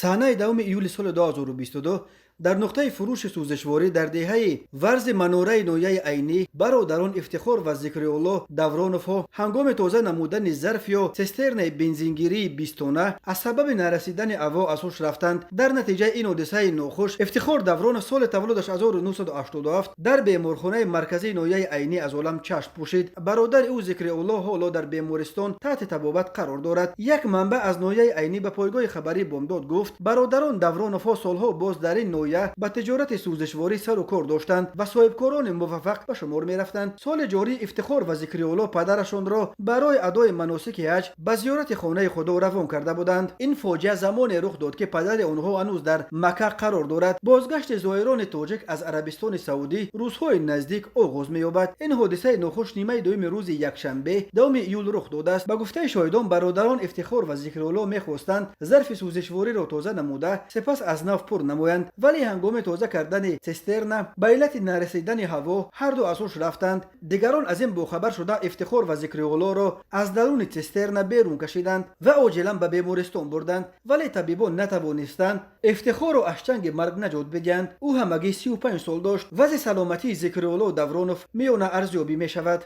Санаи 10 июли соли 2022 дар нуқтаи фурӯши сӯзишворӣ дар деҳаи Варзи Манораи ноҳияи Айнӣ бародарон Ифтихор ва Зикриулло Давроновҳо ҳангоми тоза намудани зарф ё цистернаи бензингирии 20 тонна аз сабаби нарасидани ҳаво аз ҳуш рафтанд. Дар натиҷаи ин ҳодисаи нохуш Ифтихор Давронов, соли таваллудаш 1987, дар беморхонаи марказии ноҳияи Айнӣ аз олам чашм пӯшид. Бародари ӯ Зикриулло ҳоло дар бемористон таҳти табобат қарор дорад. Як манбаъ аз ноҳияи Айнӣ ба пойгоҳи хабарии Бомдод гуфт, бародарон Давроновҳо солҳо боз дар ин ноҳия ба тиҷорати сӯзишворӣ сару кор доштанд ва соҳибкорони муваффақ ба шумор мерафтанд. Соли ҷорӣ Ифтихор ва Зикриулло падарашонро барои адои маносики ҳаҷ ба зиёрати хонаи Худо равон карда буданд. Ин фоҷиа замоне рух дод, ки падари онҳо ҳанӯз дар Макка қарор дорад. Бозгашти зоирони тоҷик аз Арабистони Саудӣ рӯзҳои наздик оғоз меёбад. Ин ҳодисаи нохуш нимаи дуюми рӯзи якшанбе, 10 июл рух додааст. Ба гуфтаи шоҳидон, бародарон Ифтихор ва Зикриулло мехостанд зарфи сӯзишвориро тоза намуда, сипас аз нав пур намоянд, вале ҳангоми тоза кардани цистерна ба иллати нарасидани ҳаво ҳарду аз ҳуш рафтанд. Дигарон аз ин бохабар шуда, Ифтихор ва Зикриуллоро аз даруни цистерна берун кашиданд ва оҷилан ба бемористон бурданд, вале табибон натавонистанд Ифтихорро аз чанги марг наҷот бидиҳанд. Ӯ ҳамагӣ 35 сол дошт. Вазъи саломатии Зикриулло Давронов миёна арзёбӣ мешавад.